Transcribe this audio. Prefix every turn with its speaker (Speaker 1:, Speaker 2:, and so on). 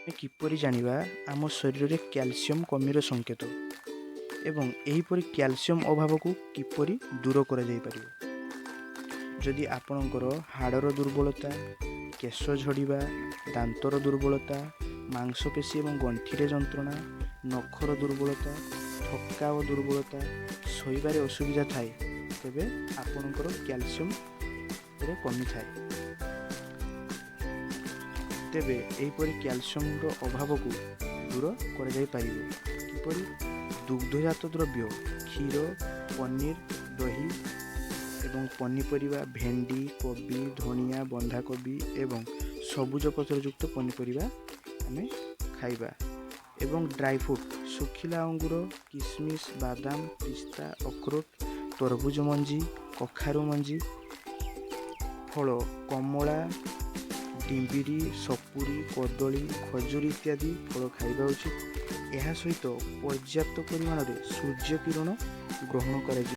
Speaker 1: ଆମେ କିପରି ଜାଣିବା ଆମ ଶରୀରରେ କ୍ୟାଲସିୟମ୍ କମିର ସଂକେତ ଏବଂ ଏହିପରି କ୍ୟାଲସିୟମ୍ ଅଭାବକୁ କିପରି ଦୂର କରାଯାଇପାରିବ? ଯଦି ଆପଣଙ୍କର ହାଡ଼ର ଦୁର୍ବଳତା, କେଶ ଝଡ଼ିବା, ଦାନ୍ତର ଦୁର୍ବଳତା, ମାଂସପେଶୀ ଏବଂ ଗଣ୍ଠିରେ ଯନ୍ତ୍ରଣା, ନଖର ଦୁର୍ବଳତା, ଥକ୍କା ଓ ଦୁର୍ବଳତା, ଶୋଇବାରେ ଅସୁବିଧା ଥାଏ, ତେବେ ଆପଣଙ୍କର କ୍ୟାଲସିୟମ୍ରେ କମି ଥାଏ। ତେବେ ଏହିପରି କ୍ୟାଲସିୟମ୍ର ଅଭାବକୁ ଦୂର କରାଯାଇପାରିବ କିପରି? ଦୁଗ୍ଧଜାତ ଦ୍ରବ୍ୟ, କ୍ଷୀର, ପନିର, ଦହି ଏବଂ ପନିପରିବା, ଭେଣ୍ଡି, କୋବି, ଧନିଆ, ବନ୍ଧାକୋବି ଏବଂ ସବୁଜ ପତ୍ରଯୁକ୍ତ ପନିପରିବା ଆମେ ଖାଇବା ଏବଂ ଡ୍ରାଇ ଫ୍ରୁଟ୍, ଶୁଖିଲା ଅଙ୍ଗୁର, କିସମିସ, ବାଦାମ, ପିସ୍ତା, ଅଖରୋଟ, ତରଭୁଜ ମଞ୍ଜି, କଖାରୁ ମଞ୍ଜି, ଫଳ କମଳା, ଡିମ୍ବିରି, ସପୁରୀ, କଦଳୀ, ଖଜୁରୀ ଇତ୍ୟାଦି ଫଳ ଖାଇବା ଉଚିତ। ଏହା ସହିତ ପର୍ଯ୍ୟାପ୍ତ ପରିମାଣରେ ସୂର୍ଯ୍ୟ କିରଣ ଗ୍ରହଣ କରାଯିବ।